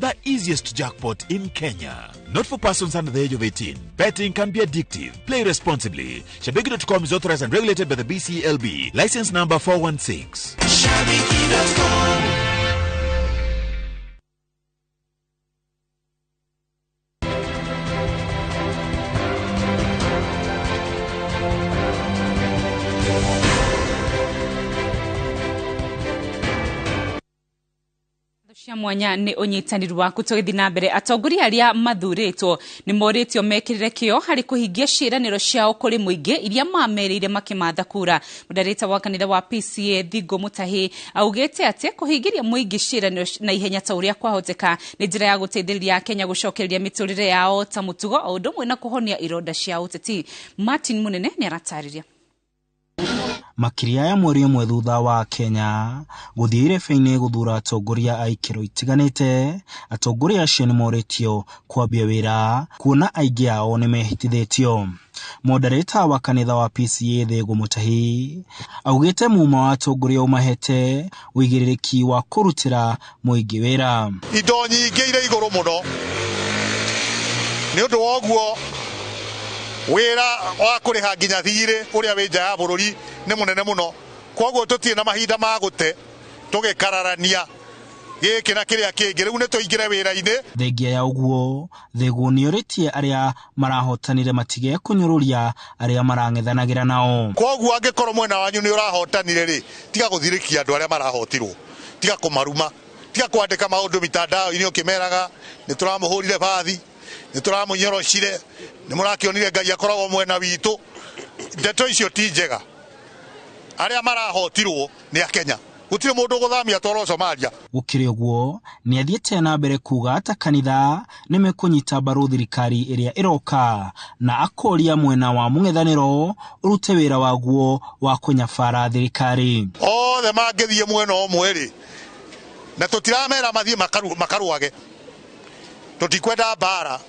The easiest jackpot in Kenya. Not for persons under the age of 18. Betting can be addictive. Play responsibly. Shabiki.com is authorized and regulated by the BCLB. License number 416. Shabiki.com. Cia mwanya nĩ ũnyitanĩri waku. Tũgĩthiĩ na mbere, atongoria arĩa mathurĩtwo nĩ morĩtio mekĩrĩre kĩo harĩ kũhingia ciĩranĩro ciao kũrĩ mũingĩ iria mamerĩire makĩmatha kura. Mũndarĩta wa kanitha wa PCA Thingo Mũtahi augĩte atĩ kũhingĩria mũingĩ ciĩranĩro na ihenya ta ũrĩa kwahoteka nĩ njĩra ya gũteithĩrĩria Akenya gũcokereria mĩtũrĩre yao ta mũtugo, o ũndũ ũmwe na kũhonia ironda cia ũteti. Martin Munene nĩ aratarĩria. Makĩria ya mweri ũmwe thutha wa Kenya gũthiĩ irebe-inĩ gũthura atongoria a ikĩro itiganĩte, atongoria acio nĩ morĩtio kwambia wĩra kuona aingĩ ao nĩ mehĩtithĩtio. Moderator wa kanitha wa PCA Thĩngũ Mũtahi augĩte muma wa atongoria ũmahete ũigĩrĩrĩki wa kũrutĩra mũingĩ wĩra. Indo nyingĩ irĩ igũrũ mũno, nĩ ũndũ wa ũguo wĩra wa kũrĩha nginya thirĩ ũrĩa wĩ nja ya bũrũri nĩ mũnene mũno. Koguo tũtirĩ na mahinda ma gũte tũgĩkararania gĩkĩ na kĩrĩa kĩngĩ, rĩu nĩ tũingĩre wĩra-inĩ. Thengia ya ũguo, Thĩngũ nĩorĩtie arĩa marahotanire matige kũnyũrũria arĩa marang'ethanagĩra nao. Koguo angĩkorwo mwena wanyu nĩ ũrahotanire rĩ, tiga gũthirĩkia andũ arĩa marahotirwo, tiga kũmaruma, tiga kwandĩka maũndũ mitandao-inĩ ũkĩmeraga nĩ tũramũhũrire bathi, nĩ tũramũnyorocire, nĩ mũrakĩonire Ngai akoragwo mwena witũ. Ndeto icio ti njega. Arĩa marahotirwo nĩ Akenya, gũtirĩ mũndũ ũgũthamia twarwo Somalia. Gũkĩrĩ ũguo, nĩ athiĩte na mbere kuga ta kanitha nĩ mekũnyita mbaru thirikari ĩrĩa ĩroka na akoria mwena wa mũng'ethanĩro ũrute wĩra waguo wa kũnyabara thirikari. Othe mangĩthiĩ mwena ũmwe rĩ, na tũtiramera mathiĩ makarũage, tũtikwenda mbara,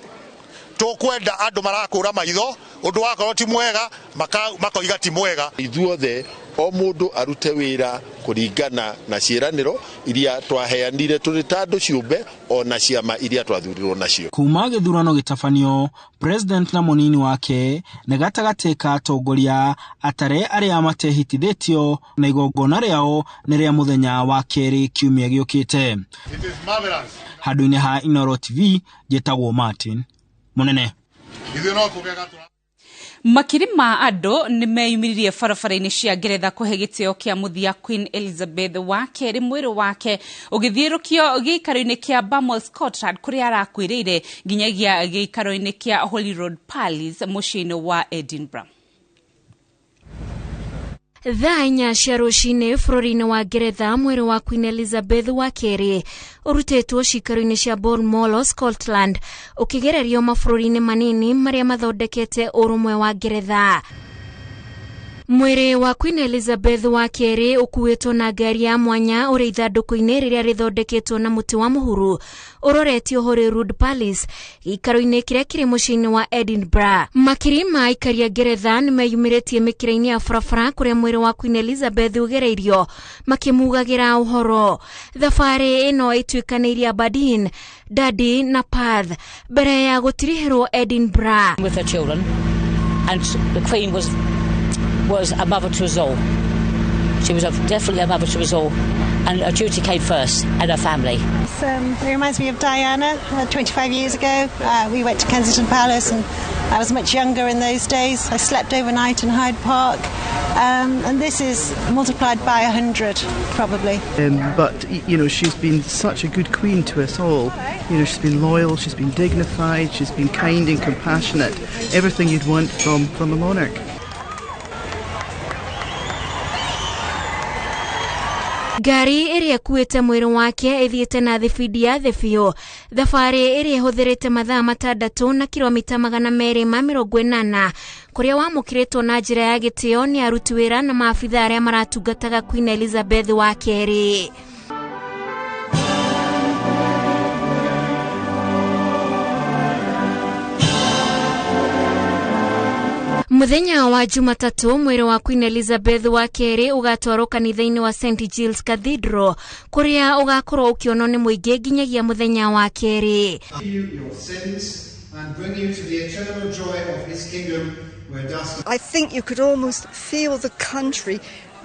tũkwenda andũ marakũra maitho, ũndũ wakorwo ti mwega makoiga ti mwega. Ithuothe o mũndũ arute wĩra kũringana na ciĩranĩro iria twaheanire tũrĩ ta andũ ciũmbe ona ciama iria twathurirwo nacio. Kuma gĩthurano gĩtabanio, president na mũnini wake nĩ gatagatĩ ka atongoria atare arĩa matehĩtithĩtio na igongona rĩao nĩ rĩa mũthenya wa kerĩ kiumia gĩũkĩte. It is marvelous. Handũ-inĩ ha Inooro TV, njĩtagwo Martin Munene. Makiri ma andũ nĩ meyumĩririe barabara-inĩ cia Ngeretha kũhe gĩtĩo kĩa mũthia Queen Elizabeth wa kerĩ, mwĩrĩ wake ũgĩthiũrũkio gĩikaro-inĩ kĩa Balmoral, Scotland, kũrĩa arakuĩrĩire nginyagia gĩikaro-inĩ kĩa Holyrood Palace mũciĩ-inĩ wa Edinburgh. Thaa 4 cia rũcinĩ bũrũri-inĩ wa Ngeretha, mwĩrĩ wa Queen Elizabeth wa kerĩ ũrutĩtwo ciikaro-inĩ cia Balmoral, Scotland, ũkĩgererio mabũrũri-inĩ manini marĩa mathondekete ũrũmwe wa Ngeretha. Mwĩrĩ wa Queen Elizabeth wa kerĩ ũkuĩtwo na ngari ya mwanya ũrĩ ithandũkũ-inĩ rĩrĩa rĩthondeketwo na mũtĩ wa mũhuru ũroretio Holyrood Palace gĩikaro-inĩ kĩrĩa kĩrĩ mũciĩ-inĩ wa Edinburgh. Makiri ma aikari a Ngeretha nĩ meyumĩrĩtie mĩkĩra-inĩ ya barabara kũrĩa mwĩrĩ wa Queen Elizabeth ũgereirio makĩmugagĩra ũhoro. Thabarĩ ĩno ĩtuĩkanĩirie Aberdeen, Dundee na Perth mbere ya gũtirihĩrwo Edinburgh. With her children, and the Queen was a mother to us all. She was definitely a mother to us all, and her duty came first, and her family. It reminds me of Diana, 25 years ago. We went to Kensington Palace, and I was much younger in those days. I slept overnight in Hyde Park, and this is multiplied by 100, probably. But, you know, she's been such a good queen to us all. You know, she's been loyal, she's been dignified, she's been kind and compassionate. Everything you'd want from a monarch. Ngari ĩrĩa ĩkuĩte mwĩrĩ wake ĩthiĩte na thibindi ya thĩ biũ, thabarĩ ĩrĩa ĩhũthĩrĩte mathaa 6 na kilomita 280 kũrĩa wamũkĩrĩtwo na njĩra ya gĩtĩo nĩ aruti wĩra na maabitha arĩa maratungataga Queen Elizabeth wa kerĩ. Muthenya wa Jumatatũ mwĩrĩ wa Queen Elizabeth wa kerĩ ũgatwarwo kanitha-inĩ wa St Giles Cathedral kũrĩa ũgakorwo ũkĩonwo nĩ mũingĩ nginyagia mũthenya wa kerĩ. I think you could almost feel the country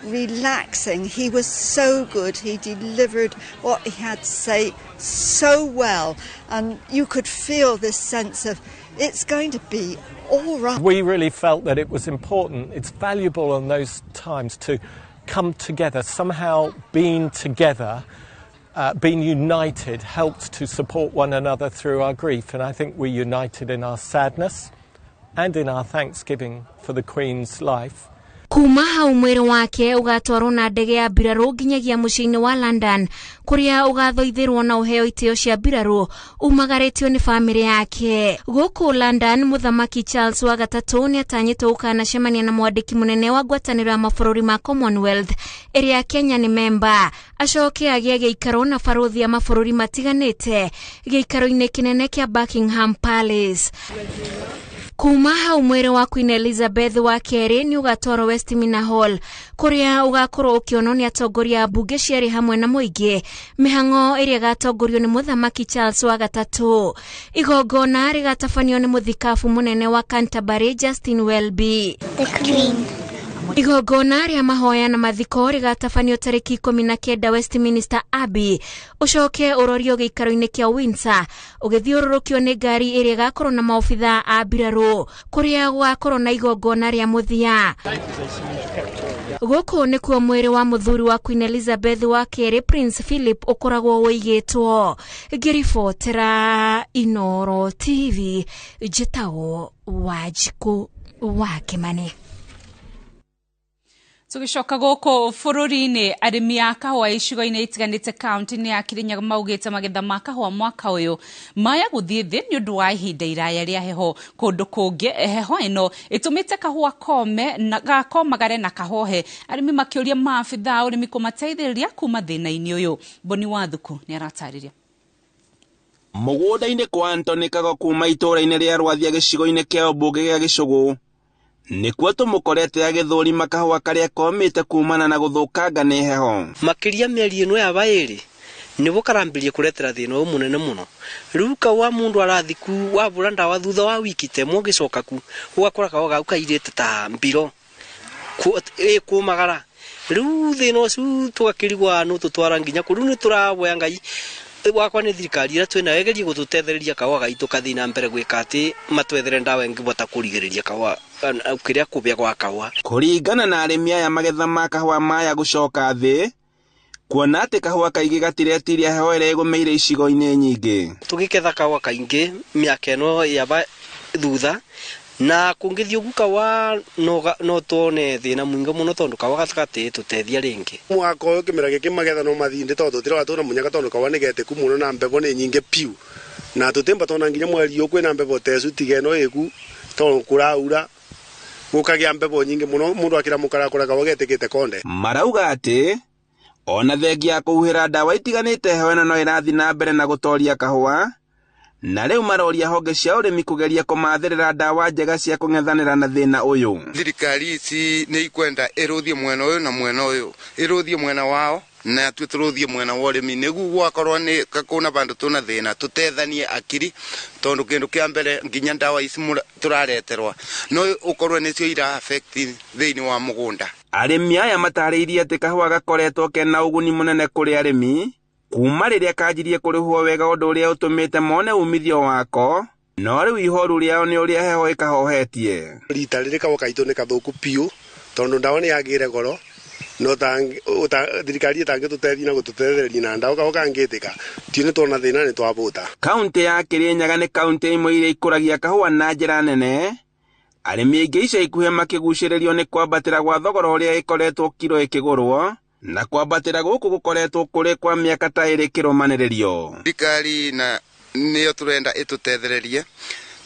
relaxing. He was so good. He delivered what he had to say so well, and you could feel this sense of it's going to be all right. We really felt that it was important, it's valuable on those times to come together. Somehow being together, being united, helped to support one another through our grief, and I think we united in our sadness and in our thanksgiving for the Queen's life. Kuma hau mwĩrĩ wake ũgatwarwo na ndege ya mbirarũ nginyagia mũciĩ-inĩ wa London kũrĩa ũgathoithĩrwo na ũheo itĩo cia mbirarũ umagarĩtio nĩ bamĩrĩ yake. Gũkũ London, Mũthamaki Charles wa gatatũ nĩatanyĩtwo gũkanacemania na mwandĩki mũnene wa ngwatanĩro ya mabũrũri ma Commonwealth ĩrĩa Kenya nĩ memba, acoke agĩe gĩikaro na barũthi ya mabũrũri matiganĩte gĩikaro-inĩ kĩnene kĩa Buckingham Palace. Kuma hau mwĩrĩ wa Queen Elizabeth wa kerĩ nĩ ũgatwarwo Westminster Hall kũrĩa ũgakorwo ũkĩonwo nĩ atongoria a mbunge cierĩ hamwe na mũingĩ, mĩhang'o ĩrĩa ĩgatongorio nĩ Mũthamaki Charles wa gatatũ. Igongona rĩgatabanio nĩ mũthikabu mũnene wa Canterbury Justin Welby. The Queen. Igongona rĩa mahoya na mathiko rĩgatabanio tarĩki 19 Westminster Abbey, ũcoke ũrorio gĩikaro-inĩ kĩa Windsor ũgĩthiũrũrũkio nĩ ngari ĩrĩa ĩgakorwo na maobitha a mbirarũ kũrĩa gũgakorwo na igongona rĩa mũthia. Gũkũ nĩkuo mwĩrĩ wa mũthuri wa Queen Elizabeth wa kerĩ Prince Philip ũkoragwo ũigĩtwo. Ngĩribotera Inoro TV, njĩtagwo Wanjikũ wa Kĩmani. Tugicoka gũkũ bũrũri-inĩ, arĩmi a kahũa icigo-inĩ itiganĩte kaunti-inĩ ya Kirinyaga maugĩte magetha ma kahũa mwaka ũyũ maya gũthiĩ thĩ nĩ ũndũ wa ihinda iraya rĩa heho. Kũndũ kũngĩ heho ĩno ĩtũmĩte kahũa kome na gakomagare na kahohe, arĩmi makĩũria maabitha a ũrĩmi kũmateithĩrĩria kuma thĩna-inĩ ũyũ. Boni Wathuku nĩ aratarĩria. Mũgũnda-inĩ kwa Anthony Kago kuma itũũra-inĩ rĩa Rwathia gĩcigo-inĩ kĩa ũmbunge gĩa Gĩcũgũ nĩkuo tũmũkorete agĩthũrima kahũa karĩa komĩte kumana na gũthũkanga nĩ heho. Makĩria mĩeri ĩno ya ĩrĩ nĩguo karambĩrĩria kũretera thĩna ũyũ mũnene mũno. Rĩu kahũa mũndũ arathi ku wabũra ndawa thutha wa wiki ta ĩmwe ũgĩcoka ku ũgakora kahũa gau kairĩte ta mbiro ĩkũmagara. Rĩu thĩna ũcio tũgakĩrigwo nũ tũtwara nginya kũ. Rĩu nĩ tũrahoya Ngai wakwa nĩ thirikari ĩrĩa twĩnayo ĩgerie gũtũtethereria kahũa gaitũ kathiĩ na mbere gwĩka atĩ matwethere ndawa ĩngĩbota kũrigĩrĩria kahũa kĩrĩa kũbĩa gwa kahũa. Kũringana na arĩmi aya, magetha ma kahũa maya gũcoka thĩ kuona atĩ kahũa kaingĩ gatiretiria heho ĩrĩa ĩgũmĩire icigo-inĩ nyingĩ. Tũgĩketha kahũa kaingĩ mĩaka ĩno yaba thutha na kũngĩthiĩ ũguo kahũa no tuone thĩna mũingĩ mũno tondũ kahũa gatĩtũteithia rĩngĩ. Mwaka ũyũ kĩmera gĩkĩ magetha no mathiĩ thĩ tondũ tũtirona tũna mũnyaka tondũ kahũa nĩ getĩku mũno na mbembo nĩ nyingĩ piũ, na tũtimba tona nginya mweri ũyũ kwĩna mbembo ta ĩcu tiga ĩno ĩku tondũ kũraura gũkagĩa mbembo nyingĩ mũno mũndũ akĩramũka arakora kahũa getĩkĩte konde. Marauga atĩ ona thengia ya kũhuhĩra ndawa itiganĩte heho ĩno no ĩrathiĩ na mbere na gũtoria kahũa, na rĩu maroria honge cia ũrĩmi kũgeria kũmathĩrĩra ndawa njega cia kũng'ethanĩra na thĩna ũyũ. Thirikari ici nĩ ikwenda ĩrũthie mwena ũyũ na mwena ũyũ, ĩrũthie mwena wao na tuĩ tũrũthie mwena wa ũrĩmi nĩguo gwakorwo nĩ kũna bandũ tũna thĩna tũtethanie akiri tondũ kĩndũ kĩa mbere nginya ndawa ici tũrareterwa no ũkorwo nĩcio ira affect thĩinĩ wa mũgũnda. Arĩmi aya matarĩirie atĩ kahũa gakoretwo kena ũguni mũnene kũrĩ arĩmi kuma rĩrĩa kanjirie kũrĩhwo wega, ũndũ ũrĩa ũtũmĩte mone umithio wako, no rĩu ihoru rĩao nĩ ũrĩa heho ĩkahohetie. Rita rĩrĩ kahũa gaitũ nĩ gathũku piũ tondũ ndawa nĩ yagĩire goro no thirikari ĩtangĩtũteithia na gũtũtethereria na ndawa kahũa kangĩtĩka tio nĩ tuona thĩna nĩ twabũta. Kaunti ya Kirinyaga nĩ kaunti ĩmwe ĩrĩa ĩkũragia kahũa na njĩra nene, arĩmi aingĩ ica ikuhĩ makĩgucĩrĩrio nĩ kwambatĩra gwa thogora ũrĩa ĩkoretwo kiro ĩkĩgũrwo, na kwambatĩra gũkũ gũkoretwo kũrĩ kwa mĩaka ta ĩrĩ kĩrũmanĩrĩrio. Thirikari na nĩyo tũrenda ĩtũtethererie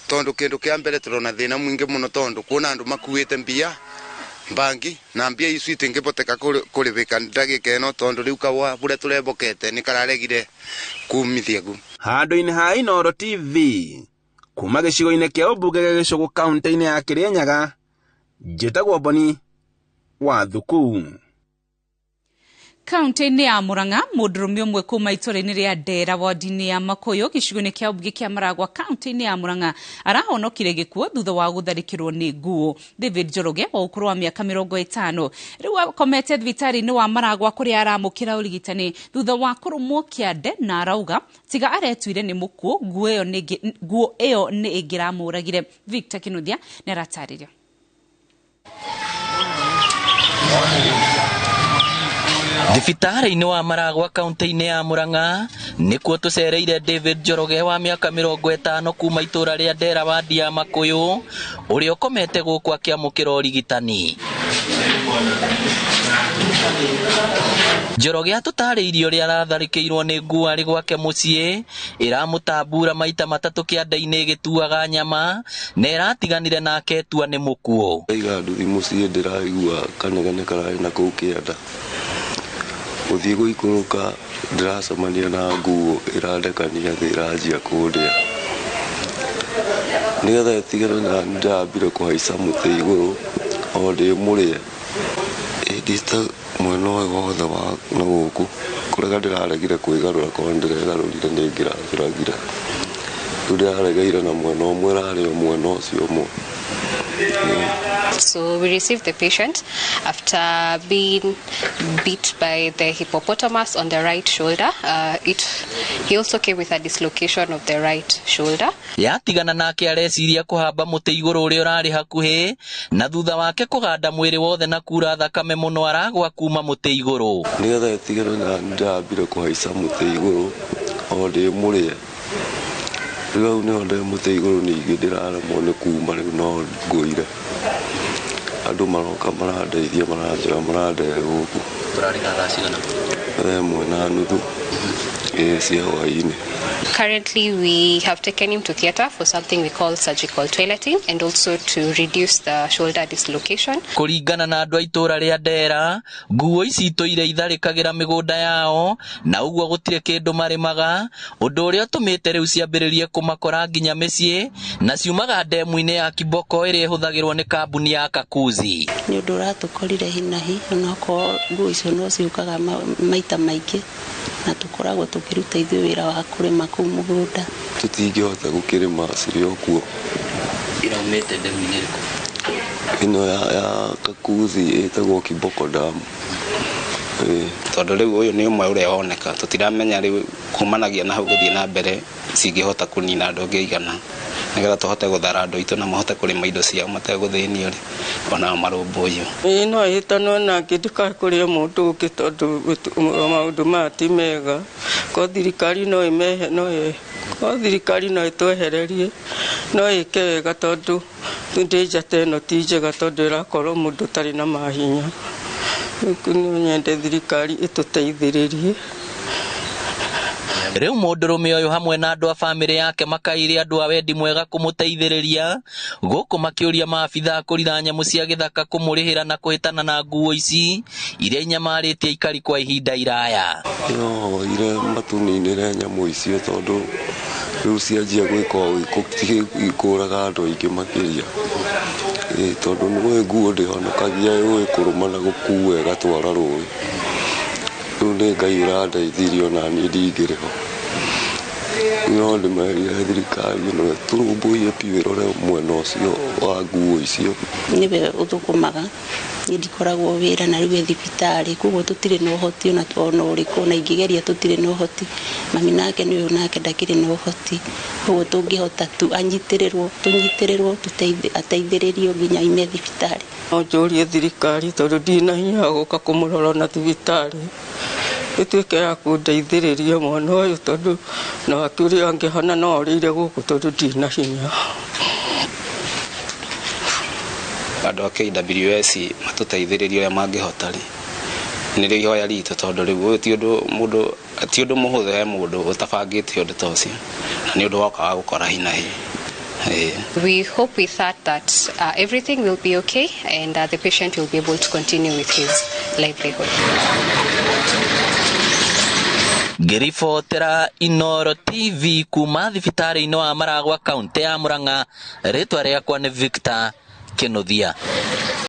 tondũ kĩndũ kĩa mbere tũrona thĩna mũingĩ mũno tondũ kuona andũ makuĩte mbia bangi na mbia ici itingĩboteka kũrĩbĩka ndagĩka ĩno tondũ rĩu kahũa bũrĩa tũrembokete nĩ kararegire kumithia gu. Handũ-inĩ ha Inoro TV kuma gĩcigo-inĩ kĩa ũmbunge gĩa Gĩcũgũ kaunti-inĩ ya Kirinyaga, Njĩtagwo Boni wa Thuku. Kaunti-inĩ ya Murang'a, mũndũrũme ũmwe kuma itũũra-inĩ rĩa Ndera wodi-inĩ ya Makuyu gĩcigo-inĩ kĩa ũmbunge kĩa Maragwa kaunti-inĩ ya Murang'a arahonokire gĩkuũ thutha wa gũtharĩkĩrwo nĩ nguo. David Njoroge wa ũkũrũ wa mĩaka 50 rĩu akomete thibitarĩ-inĩ wa Maragwa kũrĩa aramũkĩra ũrigitani thutha wa kũrũmwo kĩande na arauga tiga aretuire nĩ mũkuũ nguo ĩyo nĩ ĩngĩramũragire. Victor Kinuthia nĩ aratarĩria. Thibitarĩ-inĩ wa Maragwa kaunti-inĩ ya Murang'a nĩkuo tũcereire David Njoroge wa mĩaka 50 kuma itũũra rĩa Ndera wadi ya Makuyu ũrĩa ũkomete gũkũ akĩamũkĩra ũrigitani. Njoroge atũtarĩirie ũrĩa aratharĩkĩirwo nĩ nguo arĩ gwake mũciĩ ĩramũtambura maita matatũ kĩanda-inĩ ĩgĩtuaga nyama na ĩratiganire nake tua nĩ mũkuũ. Ndaiga nduthi mũciĩ ndĩraigua kanegene kararĩ na kũu kĩanda. Gũthiĩ gũikũrũka ndĩracemania na nguo ĩrandekania thĩ ĩranjia kũndĩa. Nĩgetha ĩtigane na ndĩrambire kũhaica mũtĩ igũrũ o ndĩmũrĩe. Ĩndĩte mwena ũyũ wothe wa na gũkũ kũrega ndĩraregire kwĩgarũra korwo nĩndĩregarũrire nĩngĩracũragire. Rĩu ndĩraregeire na mwena ũmwe ĩrarĩ o mwena ũcio ũmwe. So we received the patient after being bit by the hippopotamus on the right shoulder. He also came with a dislocation of the right shoulder. Yatigana nake areciria kũhamba mũtĩ igũrũ ũrĩa ũrarĩ hakuhĩ na thutha wake kũganda mwĩrĩ wothe na kura thakame mũno aragwa kuma mũtĩ igũrũ. Nĩgetha ĩtigane na ndĩrambire kũhaica mũtĩ igũrũ o ndĩmũrĩe. Rĩu hau nĩho ndĩ mũtĩ igũrũ ningĩ ndĩraremwo nĩ kuma rĩu no ngũire. Andũ maroka marandeithia maranjoya marandehe gũkũ. Tũrarĩ thaa cigana? Thaa 1:30 cia hwaĩ-inĩ. Currently we have taken him to theatre for something we call surgical toileting and also to reduce the shoulder dislocation. Kũringana na andũ a itũũra rĩa Ndera, nguo ici itũire itharĩkagĩra mĩgũnda yao na ũguo gũtirĩ kĩndũ marĩmaga, ũndũ ũrĩa ũtũmĩte rĩu ciambĩrĩrie kũmakora nginya mĩciĩ na ciumaga ndemu-inĩ ya Kiboko ĩrĩa ĩhũthagĩrwo nĩ kambuni ya Kakuzi. Nĩ ũndũ ũratũkorire hinahi onokorwo nguo icio no ciũkaga maita maingĩ na tũkoragwo tũkĩruta ithuĩ wĩra wa kũrĩma kũu mũgũnda. Tũtingĩhota gũkĩrĩma cirĩ o kuo. Iraumĩte ndemu-inĩ ĩrĩkũ? Ĩno ya Kakuzi ĩtagwo Kiboko Dam. Tondũ rĩu ũyũ nĩ ũmwe ũrĩa woneka tũtiramenya rĩu kumanagia na hau gũthiĩ na mbere cingĩhota kũnina andũ angĩ aigana nĩgetha tũhote gũthara andũ aitũ na mahote kũrĩma indo ciao mategũthĩnio rĩ ona marũmbũiyo. Ĩĩ no ĩhĩtanwo nake ndĩkae kũrĩa mũndũ ũngĩ tondũ maũndũ maya ti mega. Ko thirikari no ĩmehe no ko thirikari no ĩtwehererie no ĩke wega tondũ ndĩnja ta ĩno ti njega tondũ ĩrakorwo mũndũ ũtarĩ na mahinya. Rĩu nyende thirikari ĩtũteithĩrĩrie. Rĩu mũndũrũme ũyũ hamwe na andũ a bamĩrĩ yake makaire andũ a wendi mwega kũmũteithĩrĩria gũkũ makĩũria maabithaa kũrira nyamũ cia gĩthaka kũmũrĩhĩra na kũhĩtana na nguo ici iria inyamarĩtie aikari kwa ihinda iraya. Nohoire matũninĩre nyamũ icio tondũ rĩu cianjia gwĩka ũũ ikũraga andũ aingĩ makĩria. Tondũ nĩũĩ nguo ndĩhonokagia yũĩ kũrũma na gũkua ĩgatwara rũĩ. Rĩu nĩ Ngai ũrandeithirie ona niĩ ndingĩrĩ ho. No ndĩmerire thirikari ĩno ĩtũrũmbũiye biũ ĩrore mwena ũcio wa nguo icio. Nĩwe ũthũkũmaga, niĩ ndikoragwo wĩra na rĩu e thibitarĩ, koguo tũtirĩ na ũhoti ona ũrĩkũ, ona ingĩgeria tũtirĩ na ũhoti. Mami nake nĩ ũyũ nake ndakĩrĩ na ũhoti, koguo tũngĩhota tu anyitĩrĩrwo, tũnyitĩrĩrwo, ateithĩrĩrio nginya aime thibitarĩ. No njũrie thirikari tondũ ndirĩ na hinya wa gũka kũmũrora na thibitarĩ ĩtuĩke ya kũndeithĩrĩria mwana ũyũ tondũ nake ũrĩa angĩhona no orĩire gũkũ tondũ ndirĩ na hinya. Andũ a KWS matũteithĩrĩrie ũrĩa mangĩhota rĩ nĩrĩo ihoya ritũ tondũ rĩu ũyũ ti ũndũ mũndũ ti ũndũ mũhũthũ he mũndũ ũtabangĩte ũndũ ta ũcio na nĩ ũndũ woka wa gũkora hinahi. We hope with that that everything will be okay and the patient will be able to continue with his livelihood. Ngĩribotera Inooro TV kuma thibitarĩ-inĩ wa Maragwa kaunti ya Murang'a, rĩtwa rĩakwa nĩ Victor Kinuthia.